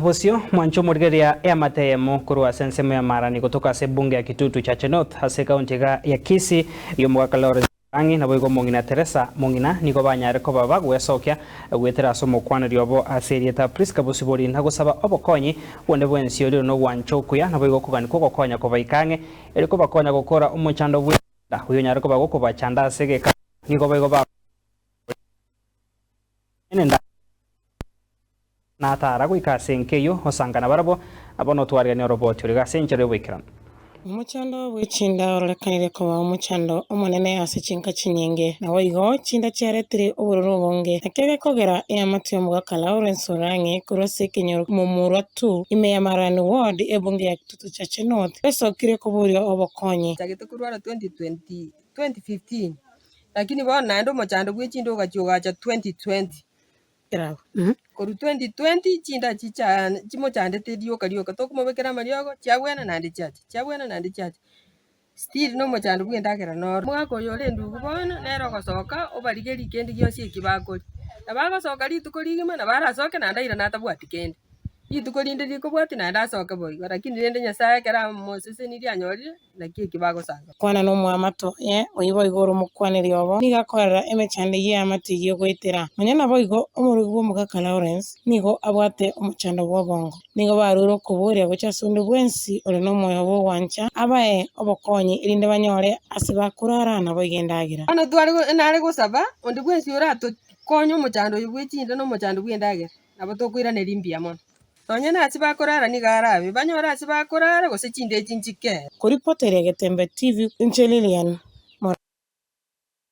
bosio, mwanche omorigereria eamate eyemo korwa ase ensemo ya Marani gotoka ase ebunge ya Kitutu Chache North ase ekaunti iga ya Kisii y'omogaka Lawrence Murang'i naboigo omong'ina Teresa Mong'ina nigo banyare koba bagwesokia goetera ase omokwaneri obo ase erieta Prisca Bosibori na gosaba obokonyi bonde bwensi orire nogwancha okuya naboigo okogania kw'ogokonya kobaika ang'e erio kobakonya gokora omochando bw'enda oyonyare koba gokobachanda ase egeka nigo boigo ba Natara goika ase enka eyio, osanga nabarabwo, na bono otwariganie oroboti ore ase enchera y'oboikeranu. Omochando bwe chinda ororekanire koba omochando omonene ase chinka chinyinge. Naboigo chinda chiaretire obororo obonge. Nakio gekogera eamate y'omogaka Lawrence Orang'e korwa ase ekenyoro Momurwa 2 ime ya Marani Ward ebunge ya Kitutu Chache North esokire koboria obokonyi. Chagete korwara 2020 2015 lakini bono naende omochando bwe chinda ogachia ogacha 2020. Korwa 2020 chinda chicha chimochandete rioka rioka tokomobekera amariogo chiabwena naende chiacha, chiabwena naende chiacha. Still na omochando bwa endagera noro. Omwaka oyo ore endugu bono nere ogosoka obarigerie kende gionsi eki bakoria. Nabo agosoka rituko rigima nabo arasoke naende airane atabwati kende. Rituko rinde rikobwatia naende asoke boigo lakini rende Nyasaye ekero amosesenirie anyorire. Naki eki bagosanga. Kwana nomwamato oye, oyio boigo ore omokwaneri obo, nigo akorera emechando eyio y'eamate eyio goetera. Nonya naboigo, omorogi bw'omogaka Lawrence nigo abwate omochando bw'obongo. Nigo barure okoboria gochia ase onde bwensi ore nomoyo bw'ogwancha abae obokonyi erinde banyore ase bakorara naboigo endagera. Bono tware nare gosaba onde bwensi oratokonye omochando oyo bwe chinda na omochando bw'endagera, nabo tokoiraneria mbuya mono. Nonya nase bakorara nigo arabe, banyore ase bakorara, gose chinda echi nchikere. Koripoteria Getembe TV, inche Lilian.